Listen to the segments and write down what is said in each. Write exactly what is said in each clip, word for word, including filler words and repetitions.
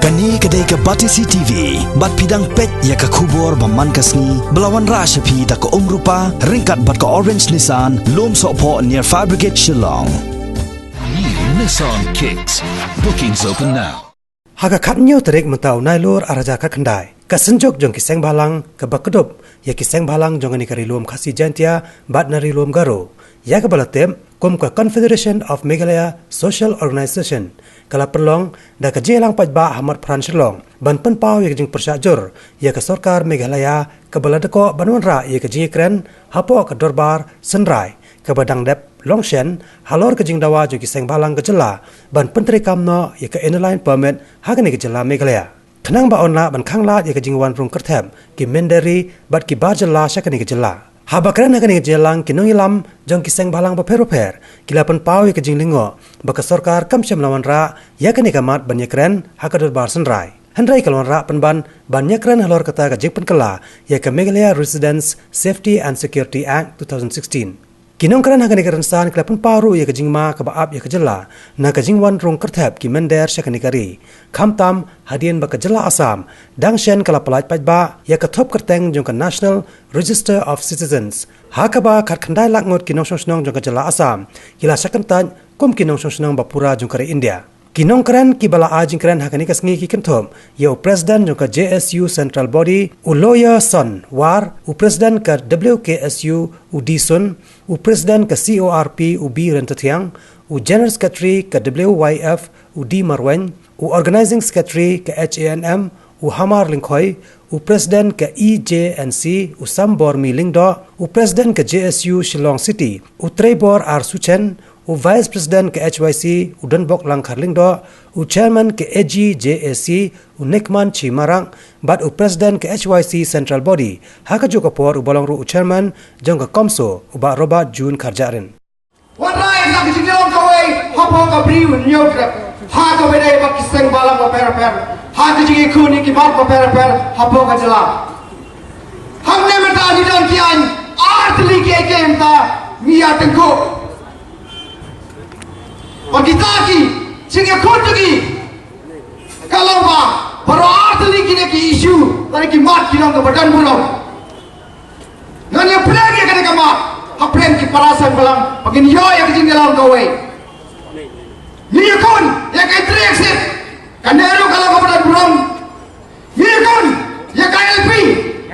Kane ka dei ka Batesi T V, bad phi dang peit ïa ka khubor ba man ka sngi, ba la wanrah sha phi da ka Umrupa, ryngkat bad ka Orange Nissan, Lum Sohphoh near Fire Brigade Shillong. New Nissan Kicks. Bookings open now. Ha ka khathynñiew tarik mynta u Nailur arhajar khatkhyndai, ka synjuk jong ki seng bhalang kaba kdup ïa ki seng bhalang jong kane ka Ri Lum Khasi Jaintia bad na Ri Lum Garo, ïa kaba la tip kum ka Confederation of Meghalaya Social Organisation, ka la pynlong da ka jingïalang paidbah ha Motphran Shillong, ban pynpaw ïa ka jingpyrshah jur ïa ka sorkar Meghalaya kaba la dkoh ban wanrah ïa ka jingïakren hapoh ka dorbar synrai kaba dang dep long shen halor ka jingdawa jong ki seng bhalang ka jylla ban pyntreikam noh ïa ka Inner Line Permit ha kane ka jylla Meghalaya, khnang ba yn lah ban khanglad ïa ka jingwan rung kyrthep ki mynder ri bad ki bar jylla sha kane ka jylla. Haba kren ha kane ka jingïalang, ki nongïalam jong ki seng bhalang bapher bapher ki la pynpaw ïa ka jinglyngngoh ba ka sorkar kam shym la wanrah ïa kane ka mat ban ïakren ha ka dorbar synrai, hynrei ka la wanrah pynban ban ïakren halor kata ka jingpynkylla ïa ka Meghalaya Residents Safety and Security Act two thousand sixteen. Ki nongkren ha kane ka rynsan ki la pynpaw ruh ïa ka jingma kaba ap ïa ka jylla na ka jingwan rung kyrthep ki mynder sha kane ka ri, khamtam hadien ba ka jylla Assam dang shen ka la pyllait paidbah ïa ka thup kyrteng jong ka National Register of Citizens, ha kaba khatkhyndai lak ngut ki nongshong shnong jong ka jylla Assam ki la shah kyntait kum ki nongshong shnong ba pura jong ka ri India. Ki nongkren kiba la ai jingkren ha kane ka sngi ki kynthup ïa u President jong ka J S U Central Body, u Lawyer Son War, u President ka W K S U, u D Sun, u President ka C O R P, u B Ryntathiang, u General Secretary ka W Y F, u D Marwein, u Organizing Secretary ka H A N M, u Hamar Lyngkhoi, u President ka E J N C, u Sambormi Lyngdoh, u President ka J S U Shillong City, u Treibor R Suchen, u Vice President ka H Y C, u Donbok Langkhar Lyngdoh, u Chairman ka A G J A C, u Nikman Chi Marak, bad u President ka H Y C Central Body, ha kajuh ka por uba long ruh u Chairman jong ka COMSO, u Bah Robert June Kharjahrin. Wanrah ïa ka jingïalong kawei hapoh ka Bri u Hynñiewtrep, ha kaba ïadei bad ki seng bhalang bapher bapher, ha ka jingïakhun ïa ki mat bapher bapher hapoh ka jylla. Hangne mynta ngi don ki aiñ ar tylli ki, ki mynta ngi ïa tyngkhuh. Bad kita ki jingïakhun jong ngi ka long ba baroh ar tylli kine ki issue lane ki mat ki long kaba don burom. Ngan ïa pdiang ïa kane ka mat hapdeng ki para seng bhalang ba ngin ïoh ïa ka jingïalang kawei. Ngi ïakhun ïa ka entry exit, kane ruh ka long kaba don burom. Ngi ïakhun ïa ka L P,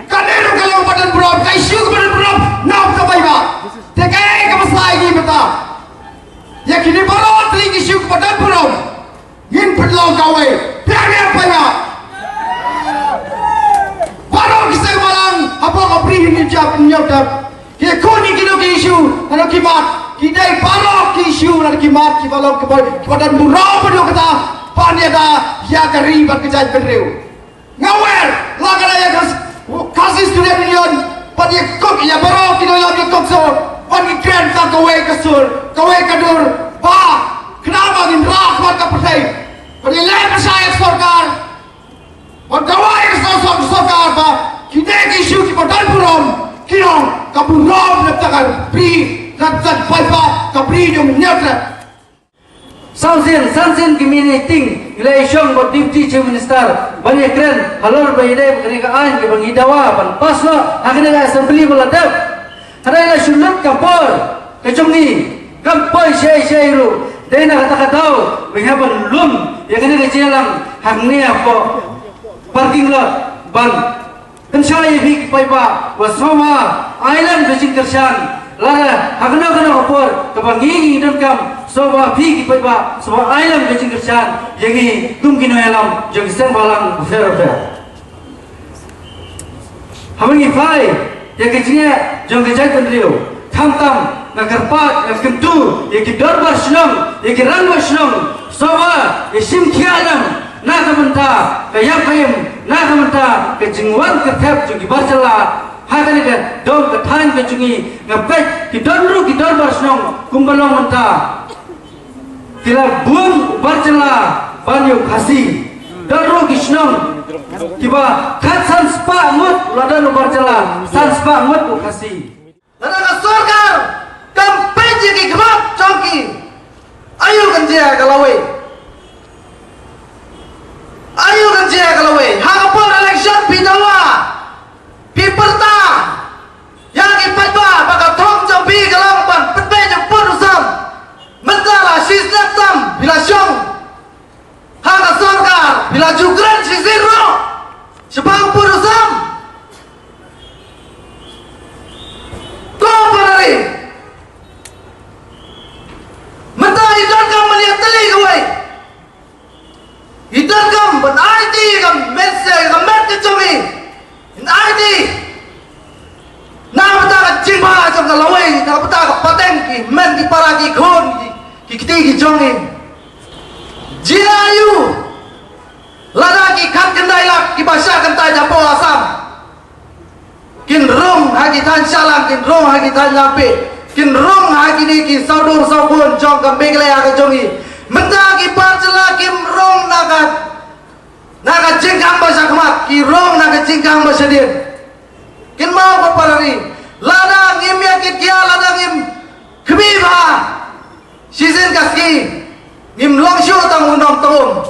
kane ruh ka long kaba don burom, ka issue kaba don burom na u paidbah. Te kaei kaba sa ïa ngi mynta? Ïa kine baroh tylli ki issue kaba don burom ngin pynlong kawei. Pdiang ïa u paidbah. Baroh ki seng bhalang hapoh ka Bri u Hynñiewtrep, ki ïakhun ïa kino ki issue, kino ki mat, ki dei baroh ki issue lane ki mat kiba long kiba, kiba don burom haduh katta ban ïada ïa ka ri bad ka jaitbynriew. Nga wer la ka ïa ka Khasi Student Union bad ïa kok ïa baroh ki nongïalam ïa COMSO ban ïakren tang kawei ka sur, kawei ka dur, ba khnang ba ngin rah khmat ka pyrthei, ban ïaleh pyrshah ïa ka sorkar, ban dawa ïa ka sor-, sor-, sorkar ba kine ki issue kiba don burom ki long ka burom na ka bynta ka Bri, na ka bynta ka paidbah ka Bri jong u Hynñiewtrep. San sien, san sien ki meeting ngi la ïashong bad Deputy Chief Minister ban ïakren halor ba ïadei bad kane ka aiñ kaba ngi dawa ban pass noh ha kane ka assembly ba la dep. Hynrei la shu lut ka por ka jong ngi, kam poi shaei shaei ruh. Dei na kata ka daw ba ngi hap ban lum ïa kane ka jingïalang hangne hapoh parking lot ban pynshai ïa phi ki paidbah ba sngewbha ai lem ka jingkyrshan. Lada ha kano kano ka por kaba ngi ngi donkam, sngewbha phi ki paidbah sngewbha ai lem ka jingkyrshan ïa ngi kum ki nongïalam jong ki seng bhalang bapher bapher. Haba ngi phai ïa ka jingeh jong ka jaitbynriew, khamtam nga kyrpad, nga kyntu ïa ki dorbar shnong, ïa ki rangbah shnong, sngewbha ïa shim khia lem na ka bynta ka ïap ka im, na ka bynta ka jingwan kyrthep jong ki bar jylla ha kane ka dong ka thaiñ ka jong ngi. Nga peit ki don ruh ki dorbar shnong kumba long mynta, ki la bun u bar jylla ban ïa u Khasi. Don ruh ki shnong kiba khatsan spah ngut la don u bar jylla, san spah ngut u Khasi. Lada ka sorkar kam peit ïa ki khmat jong ki, aïu kan jia ka lawei? Aïu Ha ka por election phi dawa, phi pyrta ïa ki paidbah ba ka thong jong phi ka long ban pynbeit ïa u pud u sam. Mynta la shi snem tam phi la shong ha ka sorkar, phi la ju kren shisien ruh shaphang u pud u sam. Ko para ri, mynta i donkam ban ïatylli kawei. I donkam ban aiti ïa ka met, ïa ka met ka jong i. In aiti na ka bynta ka jingbha jong ka lawei, na ka bynta ka pateng, ki hynmen ki para, ki khun, ki, ki kti ki jong i. Jia aiu lada ki khatkhyndai lak kiba shah kyntait hapoh Assam kin rung ha ki thaiñ Shillong, kin rung ha ki thaiñ Lamphei, kin rung ha kine ki sawdong sawkun jong ka Meghalaya ka jong i. Mynta ki bar jylla kim rung na ka, na ka jingkhang ba shakhmat, ki rung na ka jingkhang ba shadien. Kynmaw ko para ri, lada ngim ïa kit kiar, lada ngim khmih bha shisien ka sngi, ngim long shuh tang u nongthoh.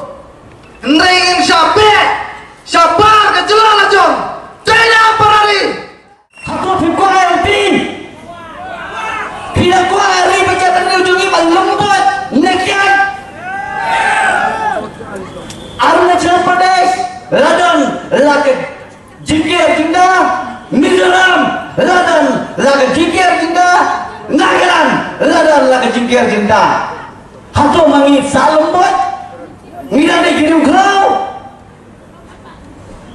Hynrei ngin shah beh, shah bar ka jylla la jong. Dei na para ri. Hato phi kwah ïa phi? Phi la kwah ïa ri ba jait bynriew jong ngi ban lum bad ne kian? Arunachal Pradesh la don la ka jingker jingda, Mizoram la don la ka jingker jingda, Nagaland la don la ka jingker jingda. Hato ma ngi sa lum bad? Ngi dang dei ki riewkhraw.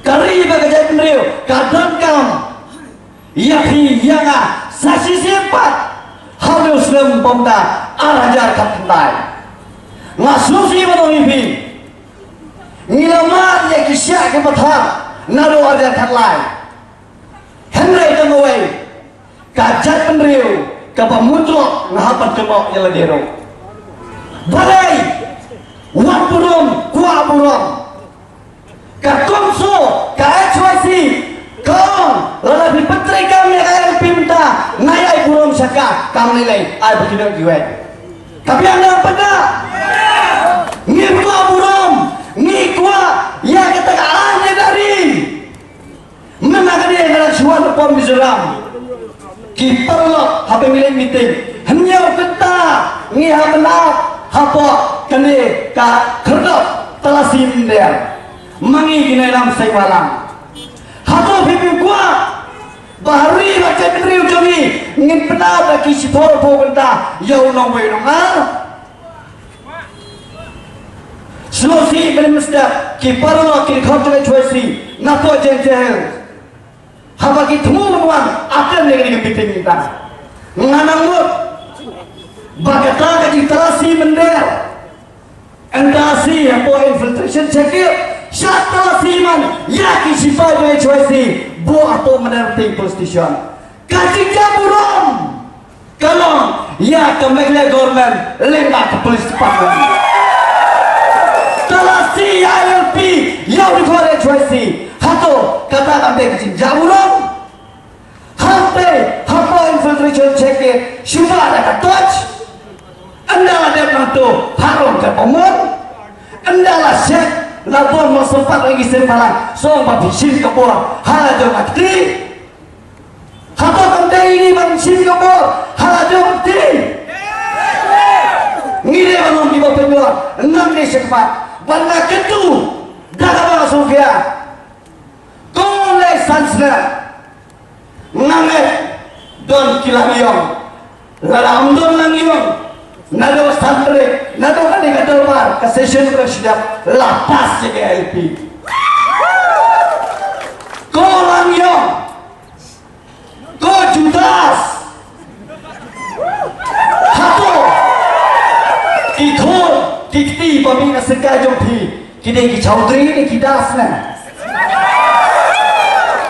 Ka ri bad ka jaitbynriew ka donkam ïa phi ïa nga sa shisien pat ha u snem bymda ar hajar khatkhyndai. Nga sngewsih ban ong ïa phi, ngi la mad ïa ki shiah ki pathar naduh ar hajar khatlai. Hynrei tang kawei ka jaitbynriew kaba mutloh nga hap ban kynnoh ïa lade ruh. Balei? Wat burom, kwah burom. Ka CoMSO, ka H Y C ka ong lada phi pyntreikam ïa ka L P mynta, nga ai burom sha ka, kam lei lei ai ba ki don kiwei. Ka biang ne em pat? Ngi kwah burom, ngi kwah ïa kata ka aiñ ïa ka ri. Mynta ka dei ka dang shuwa na pom Mizoram. Ki paralok haba ngi leit meeting, hynñiew kynta ngi hap ban ap hapoh kane ka khyrdop Talasi Mynder. Ma ngi ki nongïalam seng Mawlam. Hato phi phi kwah ba ha ri bad jaitbynriew jong ngi ngin pynap da ki shiphew phew kynta ïa u nongwei nongar? Sngewsih ban mynstep ki paralok ki dkhot jong H Y C na poh Jaintia Hills. Haba ki thmu ban wan attend ïa kane ka meeting mynta, nga nang mut ba kata ka jingtalasi mynder, ynda shi hapoh infiltration check, shah talasi man ïa ki shipai jong H Y C buh hapoh Mynder Ting Police Station. Ka jingjah burom ka long ïa ka Meghalaya government lyngba ka police department. Talasi ïa L P ïa u dkhot H Y C. Hato kata kam dei ka jingjah burom? Hangtei hapoh infiltration check shu ba da ka torch. Ynda la dep nangto ha rong ka pamon. Ynda la check la bun, ma sympat la ngi sngewbha la song ba phi shim ka bor ha la jong ka kti. Hato kam dei ngi ban shim ka bor ha la jong ka kti? Ngi dei ban long kiba pynbor, ngam dei sha khmat ban nga kyntu da kaba nga sngewkhia. Ko lei san snem nga ngeit don ki la ïong. Lada ym don la ïong, naduh san tarik, naduh kane ka dorbar, ka session ka sdang, la pass ïa ka L P. Ko la ïong, ko Judas. Hato ki khun ki kti ba mih na syngkai jong phi ki dei ki chowdhury ne ki das ne?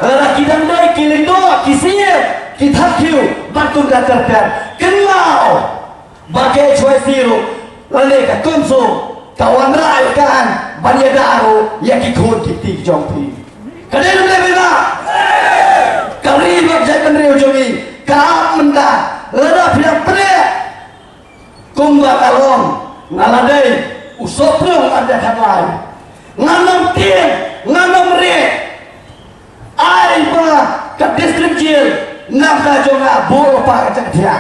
Lada ki dang dei ki lyngdoh, ki syier, ki thap khiew bad kumta ter ter, kynmaw ba ka H Y C ruh lane ka CoMSO ka wanrah ïa ka aiñ ban ïada ruh ïa ki khun ki kti jong phi. Ka dei ne ym dei, bad ka ri bad jaitbynriew jong ngi ka ap mynta. Lada phi dang pynleh kumba ka long, nga la dei u sohpnong ar hajar khatlai. Ngan ym tieng, ngan Ka district jail, nangta jong nga bor pa ka jaka thiah.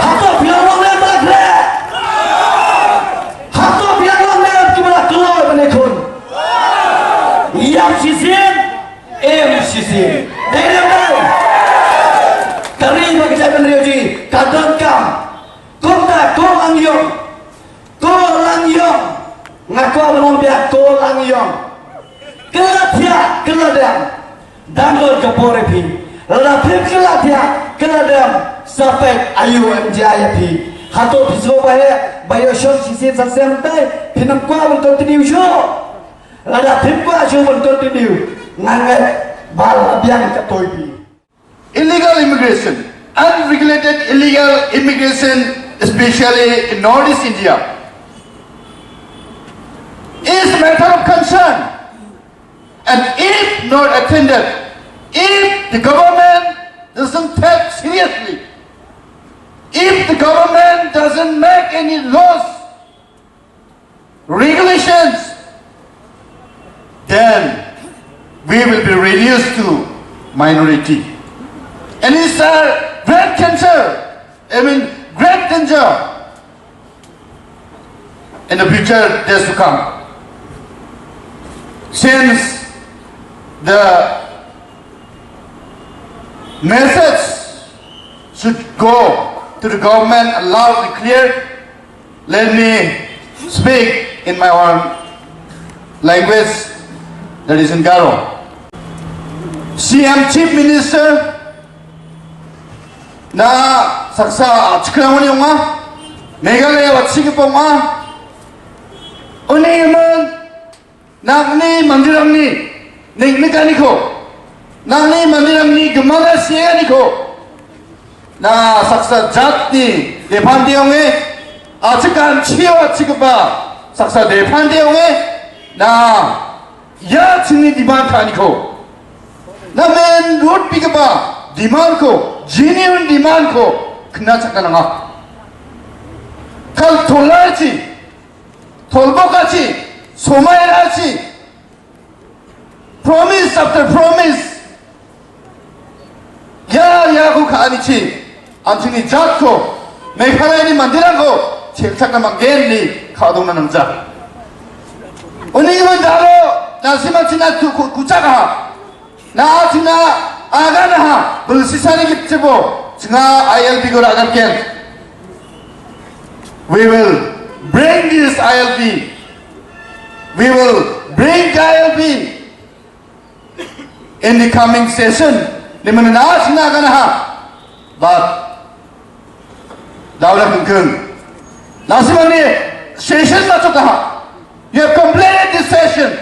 Hato phi la long lem ba la khreh? Hato phi la long lem ki ba la kloi ba ne khun? Ïap shisien, im shisien. Dei ne em dei? Ka ri ba ka jaitbynriew jong ngi ka donkam. Kumta ko Lang Ïong, ko Lang Ïong, nga kwah ban ong biang ko Lang Ïong. Ka la thiah ka la dem. Dang don ka por ïa phi. Lada phim kylla thiah kylla dem, sa peit aïu yn jia ïa phi. Hato phi sngewbha heh ba ïoh shong shisien sa snem te, phin ym kwah ban continue shuh? Lada phim kwah shuh ban continue, nga ngeit ba la biang katto ïa phi. Illegal immigration, unregulated illegal immigration, especially in Northeast India, is a matter of concern. And if not attended, if the government doesn't take seriously, if the government doesn't make any laws, regulations, then we will be reduced to minority. And it's a great cancer, I mean, great danger in the future days to come. Since the message should go to the government loud and clear, let me speak in my own language, that is in Garo. C M, Chief Minister, na saksa chikra wani onga, Meghalaya wa chikipong a, uni man, nangni mandirangni, ning nikani ko, nangni mandirangni gemala siani ko, na saksa jatni, depan diong e, achikan chio achikapa, saksa depan diong e, na, ya chini demand kani ko. Na men road pikapa, demand ko, genuine demand ko, kena chakana nga. Kal tolachi, tolbokachi, somairachi, promise after promise. Ya, ya ko ka ani chi. Anthony jat ko. Meghalaya ni mandirang ko. Chil chak na mangen ni ka dong na nangja. Uni ko dalo. Na sima china tu ku, kuchak ha. Na china aga na ha. Bel sisa ni kit chibo. Chinga I L P ko rakan ken. We will bring this I L P. We will bring I L P in the coming session. Ni mana na sina kana ha. But Dawda Kungkung. Na sima ni session na chota ha. You have completed this session,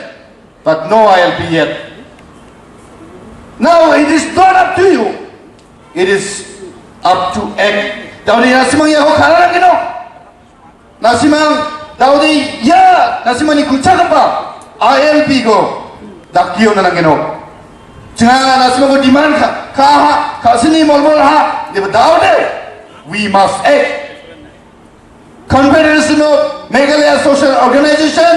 but no I L P yet. Now it is not up to you. It is up to act. Dawda na sima ya ho khara kino. Na simang, daw di ya, na simang ni kucha kapa, I L P ko, dak kio na nangino. Chinga na simang ko demand ka, ka ha, ka sini mol mol ha, di ba daw de, we must act. Confederation of Meghalaya Social Organization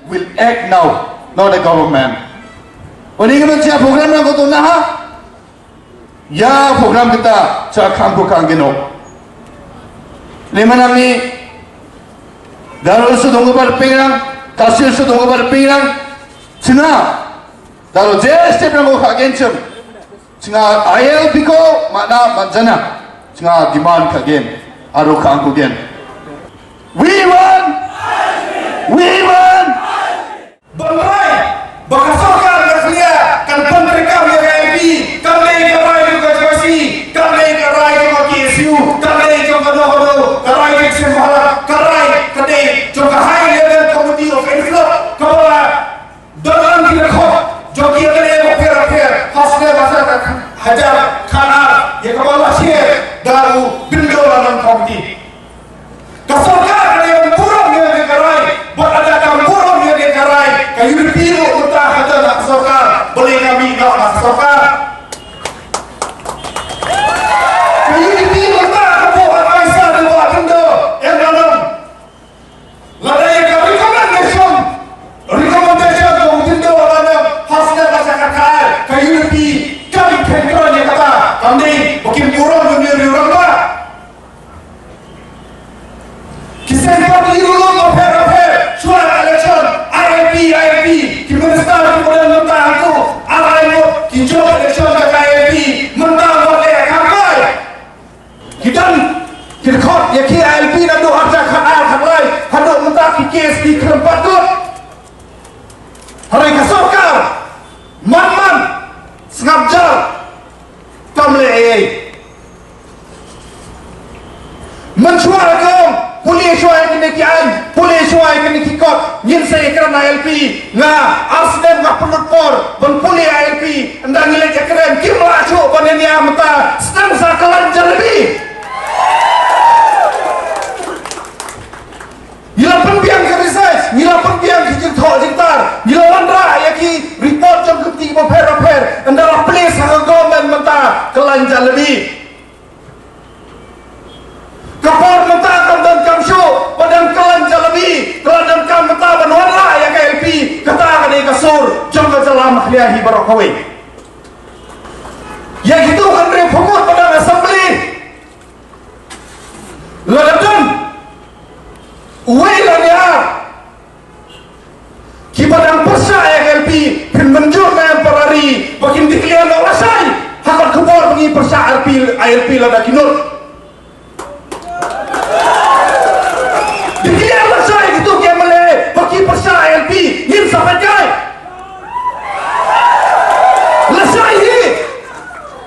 will act now, not the government. Oni ka man siya program na ko to na ha, ya program kita cha khang ko khang gino. Ni manang ni, daru sudong ko bar pingrang, tasir sudong ko bar pingrang, sina, daru je step nang ko kha gen chem, sina I L P ko, mana manjana, sina demand kha gen, aru khang ko gen. We want, we want. Ban rai ba ka sorkar Meghalaya kan pyntrei kam ïa ka I L P, kam dei ka rai jong ka J Y C, kam dei ka rai jong ka K S U, kam dei jong ka no ka no, ka rai jong ka Seng Bharat, ka rai ka dei jong ka High Level Committee of Inflow, kaba la don lang ki record jong ki ïa ka dei ka pher pher, ha snem ba sa ka hajar khanar, ïa kaba la share da u Bindo Lalong Committee. Ka sorkar ka dei ban burom ïa ka rai, bad lada kam burom ïa ka rai, ka U D P ruh mynta ka don ha ka sorkar, balei ka mih noh ha ka sorkar. Ka U D P mynta ka buh adviser da u Bindo M Lalong. Lada ïa ka recommendation, recommendation ka u Bindo Lalong, ha snem ba sa ka khaar, ka U D P Kren ILP, nga ar snem nga pynlut por ban pule ILP, ynda ngi leit ïakren kim lah shuh ban ïania mynta, sdang sa khlaiñ jalebi. Ngi la pynbiang ki research, ngi la pynbiang ki jingthoh jingtar, ngi la wanrah ïa ki report jong ki kti bapher bapher, ynda la plie sa ka government mynta khlaiñ jalebi. Ka por mynta kam donkam shuh ba dang khlaiñ jalebi, ka la donkam mynta ban wanrah ïa ka ILP, kata ka dei ka sur jong ka jylla Meghalaya hi baroh kawei. Ïa kito ki hynriew phew ngut ba dang assembly, lada don uwei lane ar kiba dang pyrshah ïa ka ILP, phin mynjur ne em para ri ba kin declare noh lashai ha ka khubor ba ngi pyrshah ILP, ILP lada ki nud? Declare lashai kito ki MLA ba ki pyrshah ILP, ngin sa peit kai. Lashai hi.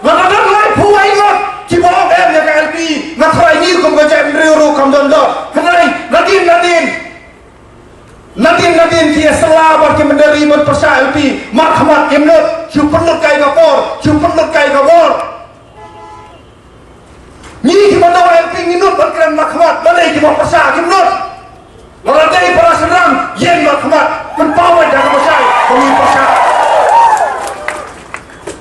Lada don laiphew wei ngut kiba ong em ïa ka ILP, nga tharai ngi kum ka jaitbynriew ruh kam don doh. Hynrei nadien nadien, nadien nadien ki ïasylla bad ki mynder ri ban pyrshah ILP, markhmat kim nud, shu pynlut kai ka por, shu pynlut kai ka bor. Ngi kiba don ILP ngi nud ban kren markhmat, balei kiba pyrshah kim nud? Lada dei para shynrang, ïeng markhmat, pynpaw beit da kaba shai ba ngi pyrshah.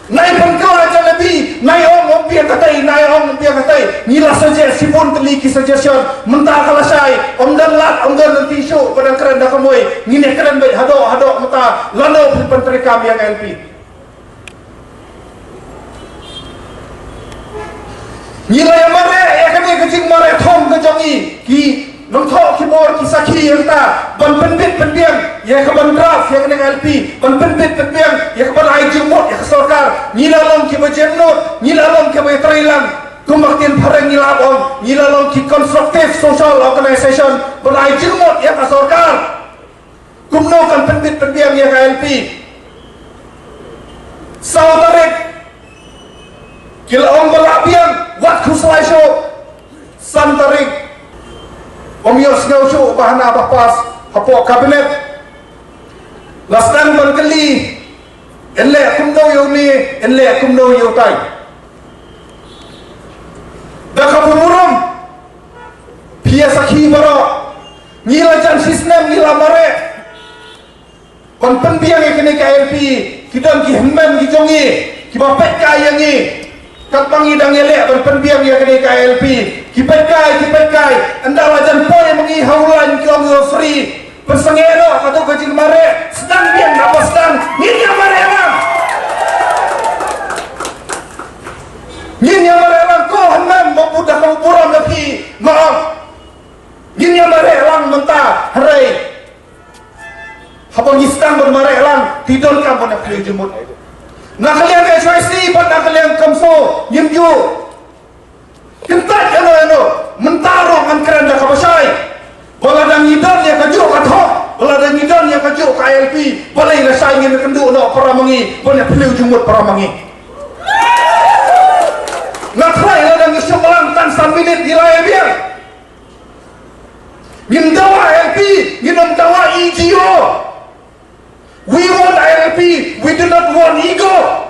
Nai pynkylla jalebi, nai ong ym biang katei, nai ong ym biang katei. Ngi la suggest shibun tylli ki suggestion, mynta ka lashai, ym don lad, ym don lynti shuh ba dang kren da ka mui. Ngin ïakren beit haduh haduh mynta, lano phin pyntreikam ïa ka ILP. Ngi la ïa mareh ïa kane ka jingmareh thong ka jong ngi, ki nongthoh khubor, ki sakhi, ïa kata ban pynbit pynbiang ïa ka ban draft ïa kane ka ILP, ban pynbit pynbiang ïa ka ban ai jingmut ïa ka sorkar. Ngi la long kiba jemnud, ngi la long kiba ïatreilang. Kum ka ktien phareng ngi la ong, ngi la long ki constructive social organization ban ai jingmut ïa ka sorkar. Kumno kan pynbit pynbiang ïa ka ILP? Saw tarik ki la ong ba lah biang, wat khuslai shuh. San tarik, ym ïohsngew shuh ba hana ba pass hapoh kabinet. La sdang ban kylli, yn leh kumno ïa une, yn leh kumno ïa utai. Da kaba burom, phi ïa sakhi baroh, ngi la jan shisnem ngi la mareh ban pynbiang ïa kane ka ILP. Ki don ki hynmen ki jong ngi kiba peit kai ïa ngi katba ngi dang ïaleh ban pynbiang ïa kane ka ILP. Ki peit kai, ki peit kai, ynda la jan poi ma ngi ha u lain ki ong ïa u Sri, pynsangeh noh kato ka jingmareh, sdang biang, naba sdang ngin ïa mareh lang. Ngin ïa mareh lang, ko hynmen ba bud da ka burom ïa phi, nga ong. Ngin ïa mareh lang mynta, hynrei haba ngi sdang ban mareh lang, te donkam ban ïa phylliew jingmut. Na ka liang ka HYC bad na ka liang ka CoMSO, ngim ju kyntait ïano ïano. Mynta ruh ngan kren da kaba shai, ba lada ngi don ïa kajuh ka thong, ba lada ngi don ïa kajuh ka ILP, balei lashai ngin ïakynduh noh para ma ngi ban ïa phylliew jingmut para ma ngi? Nga tharai lada ngi shong lang tang san minit ngi la ïa biang. Ngin dawa ILP, ngin ym dawa EGO. We want ILP, we do not want ego.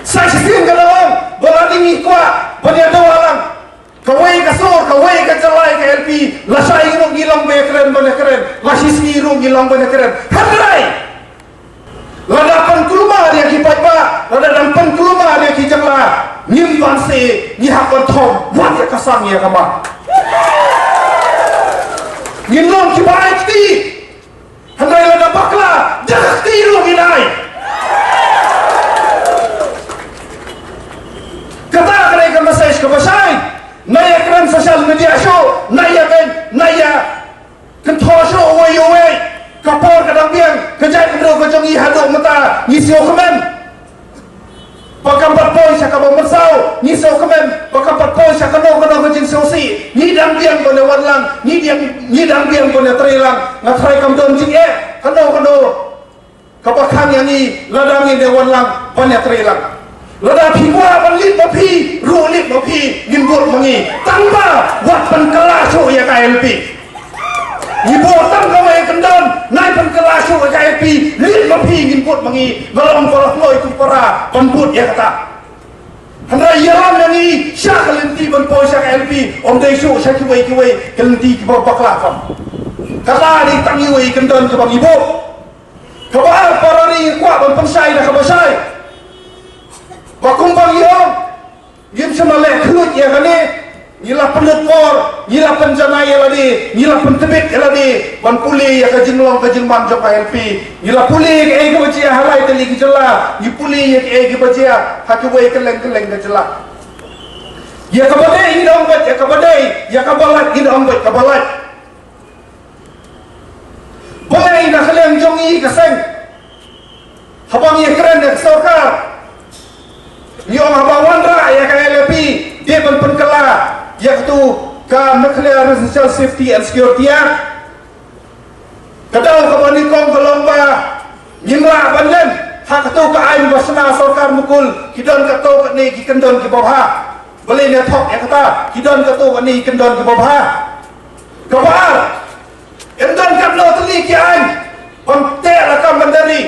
Sa shisien ka la ong ba lada ngi kwah ban ïa dawa lang kawei ka sur, kawei ka jylla ïa ka ILP, lashai ruh ngi long ban ïakren, ban ïakren, la shisngi ruh ngi long ban ïakren. Hynrei lada pynkulmar ïa ki paidbah, lada dang pynkulmar ïa ki jylla, ngim banse, ngi hap ban thom wat ïa ka sang ïa ka mar. Ngin long kiba ai kti, hynrei lada bakla, da ka kti ruh ngin ai. Kata ka dei ka message kaba shai. Nai ïa kren social media shuh, nai ïa kren, nai ïa kynthoh shuh uwei uwei. Ka por ka dang biang, ka jaitbynriew ka jong ngi haduh mynta ngi sngewkmen. Ba kam pat poi sha kaba mynsaw, ngi sngewkmen. Ba kam pat poi sha kano kano ka jingsngewsih, ngi dang biang ban ïa wan lang, ngi dang, ngi dang biang ban ïa trei lang. Nga tharai kam don jingeh kano kano kaba khang ïa ngi lada ngin ïa wan lang ban ïa trei lang. Lada phi kwah ban leit ma phi ruh, leit ma phi, ngin bud ma ngi. Tangba wat pynkylla shuh ïa ka ILP. Ngi bud tang kawei kyndon, nai pynkylla shuh ïa ka L P, leit ma phi ngin bud ma ngi, nga long ba la kloi kum para ban bud ïa kata. Hynrei ïalam ïa ngi sha ka lynti ban poi sha ka L P, ym dei shuh sha kiwei kiwei ka lynti kiba bakla kam. Kata dei tang iwei i kyndon kaba ngi bud. Kaba ar, para ri, ngi kwah ban pynshai da kaba shai. Ba kumba ngi ong, ngim shym la leh khluit ïa kane. Ngi la pynlut bor, ngi la pynjanai ïa lade, ngi la pyntbit ïa lade ban pule ïa ka jinglong ka jingman jong ka L P. Ngi la pule ïa kaei kaba jia ha lai tylli ki jylla, ngi pule ïa kaei kaba jia ha kiwei kylleng kylleng ka jylla. Ïa kaba dei ngin ong beit ïa kaba dei, ïa kaba lait ngin ong beit kaba lait. Balei na ka liang jong ngi ka seng, haba ngi ïakren ïa ka sorkar, ngi ong haba wanrah ïa ka L P, dei ban pynkylla ïa katu ka Meghalaya Residential Safety and Security Act. Ka daw kaba nyngkong ka long ba ngim lah ban len ha katu ka aiñ ba shna sorkar mukul, ki don katto katne ki kyndon kiba bha. Balei ne thok ïa kata, ki don katto katne ki kyndon kiba bha. Kaba ar, ym don katno tylli ki aiñ ban teh lakam ban da ri.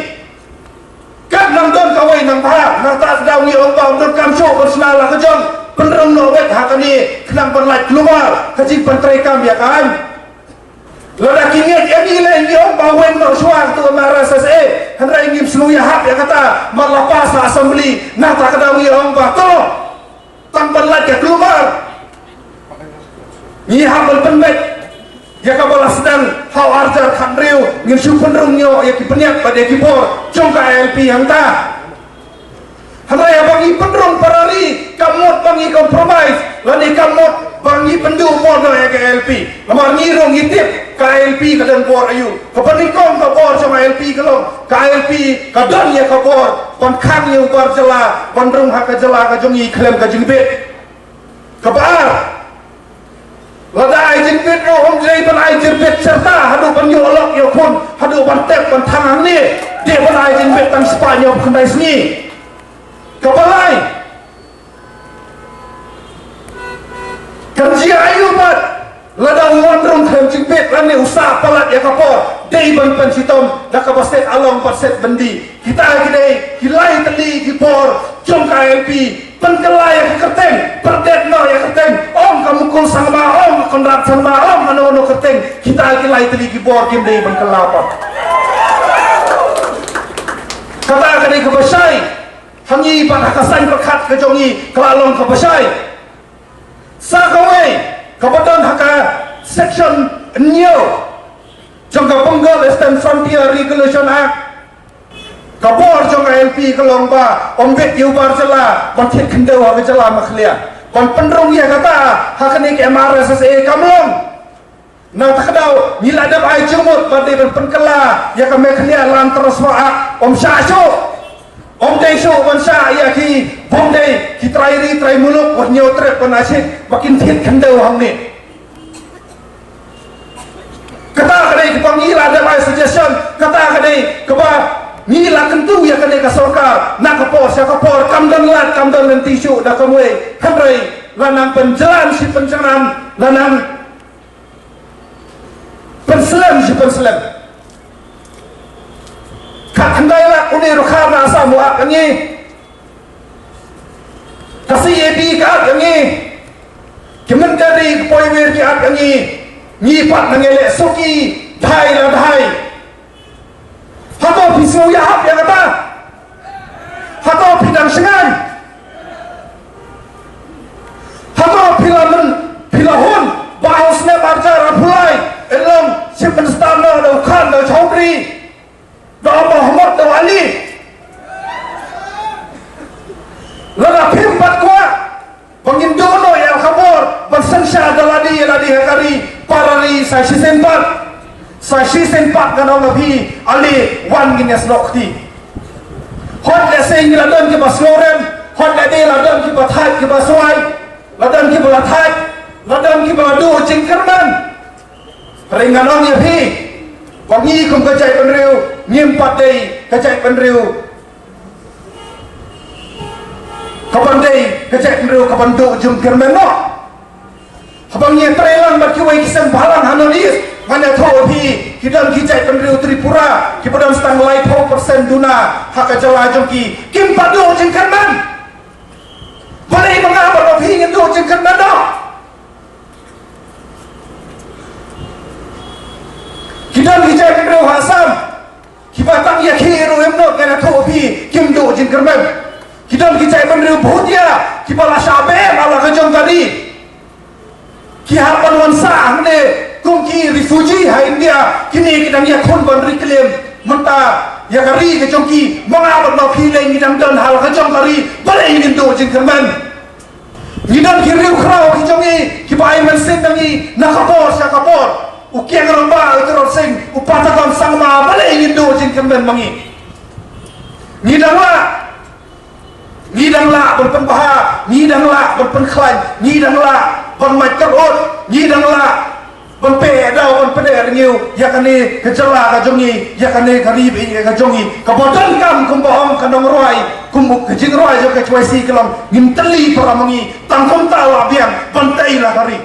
Kat nang don kawei nang bha, nangta ka daw ngi ong ba ym donkam shuh ban shna la ka jong, pynrung noh beit ha kane khnang ban lait kulmar ka jingpyntreikam ïa ka aiñ. Lada ki ngeit ïa ngi lei ngi ong ba weng noh shuwa katu ka M R S S A, hynrei ngim sngew ïahap ïa kata, mar la pass ha Assembly, nangta ka daw ngi ong ba to. Tang ban lait ka kulmar. Ngi hap ban pynbeit ïa kaba la sdang ha u arhajar khathynriew, ngin shu pynrung ïoh ïa ki bniat bad ïa ki bor jong ka I L P hangta. Hynrei haba ngi pynrung para ri, kam mut ba ngi compromise, lane kam mut ba ngi pynduh bor noh ïa ka I L P. Namar ngi ruh ngi tip ka I L P ka don bor aïu. Kaba nyngkong ka bor jong I L P ka long, ka I L P ka don ïa ka bor ban khang ïa u bar jylla ban rung ha ka jylla ka jong ngi khlem ka jingbit. Kaba ar, lada ai jingbit ruh ym dei ban ai jingbit syrta haduh ban ïoh lok ïoh khun, haduh ban tep ban thang hangne. Dei ban ai jingbit tang spah hynñiew khyndai sngi. Kaba lai, kan jia aïu pat lada u wan rung khlem jingbit lane u sah palat ïa ka por, dei ban pynshitom da kaba set along bad set byndi. Kita ki dei ki lai tylli ki bor jong ka I L P. Pynkylla ïa ka kyrteng, pyrdet noh ïa ka kyrteng, ong ka Mukul Sangma, ong ka Conrad Sangma, ong kano kano kyrteng, kita ki lai tylli ki bor kim dei ban kylla pat. Kata ka dei kaba shai. Ha ngi pat ha ka saiñ pyrkhat ka jong ngi ka la long kaba shai. Sa kawei kaba don ha ka section hynñiew jong ka Bengal Eastern Frontier Regulation Act. Ka bor jong ka I L P ka long ba ym bit ïa u bar jylla ban thied khyndew ha ka jylla Meghalaya, ban pynrung ïa kata ha kane ka M R S S A kam long. Nangta ka daw ngi la dep ai jingmut ba dei ban pynkylla ïa ka Meghalaya Land Transfer Act, ym shah shuh. Ym dei shuh ban shah ïa ki, bym dei ki trai ri trai muluk wat ñiew trep ban asit ba kin thied khyndew hangne. Kata ka dei kaba ngi la dep ai suggestion, kata ka dei kaba ngi la kyntu ïa kane ka sorkar na ka por sha ka por, kam don lad kam don lynti shuh da kawei. Hynrei la nang pynjlan shi pynjlan, la nang pynslem shi pynslem. Ka khyndai lak une ruh ka na Assam u ap ïa ngi. Ka C A B ka ap ïa ngi. Ki myntri ka poiwir ki ap ïa ngi. Ngi pat nang ïaleh suki dai la dai. Hato phi sngew ïahap ïa kata? Hato phi dang sngewthuh? Hato phi la myn, phi la hun ba ha u snem arhajar arphew lai, yn long Chief Minister noh da u Khan, da u Chaudhary, da u Mohammed, da u Ali? Lada phim pat kwah ba ngin duh noh ïa ka bor ban synshar da lade ïa lade ha ka ri, para ri, sa shisien pat, sa shisien pat ngan ong ïa phi, ale wan ngin ïasnoh kti. Hooid lehse ngi la don kiba sngewrem, hooid lehse la don kiba thait kiba swai, la don kiba la thait, la don kiba la duh jingkyrmen. Hynrei ngan ong ïa phi ba ngi kum ka jaitbynriew ngim pat dei ka jaitbynriew kaban dei ka jaitbynriew kaban duh jingkyrmen noh. Haba ngi ïatrei lang bad kiwei ki seng bhalang ha North East, ngan ïathuh ïa Ki don ki jaitbynriew Tripura kiba don tang laiphew percent duna ha ka jylla jong ki, kim pat duh jingkyrmen. Balei ma nga bad ma phi ngin duh jingkyrmen noh? Ki don ki jaitbynriew ha Assam kiba tang ïakhih ruh ym nud, ngan ïathuh phi, kim duh jingkyrmen. Ki don ki jaitbynriew Bhutia kiba la shah beh ha la ka jong ka ri. Ki hap ban wan sah hangne kum ki refugee ha India, kine ki dang ïakhun ban reclaim mynta ïa ka ri ka jong ki. Ma nga bad ma phi lei ngi dang don ha la ka jong ka ri, balei ngin duh jingkyrmen? Ngi don ki riewkhraw ki jong ngi kiba ai mynsiem ïa ngi na ka por sha ka por. U Kiang Rangbah, u Tirot Sing, u Patagon Sangma, balei ngin duh jingkyrmen ma ngi? Ngi dang lah, ngi dang lah ban pynbha, ngi dang lah ban pynkhlaiñ, ngi dang lah ban mait kyrhut, ngi dang lah ban pyndaw ban pynrngiew ïa kane ka jylla ka jong ngi, ïa kane ka ri ba ïeit ka jong ngi. Kaba donkam kumba ong ka nongrwai, kum ka jingrwai jong ka H Y C ka long, ngim tylli para ma ngi, tang kumta lah biang ban tei la ka ri.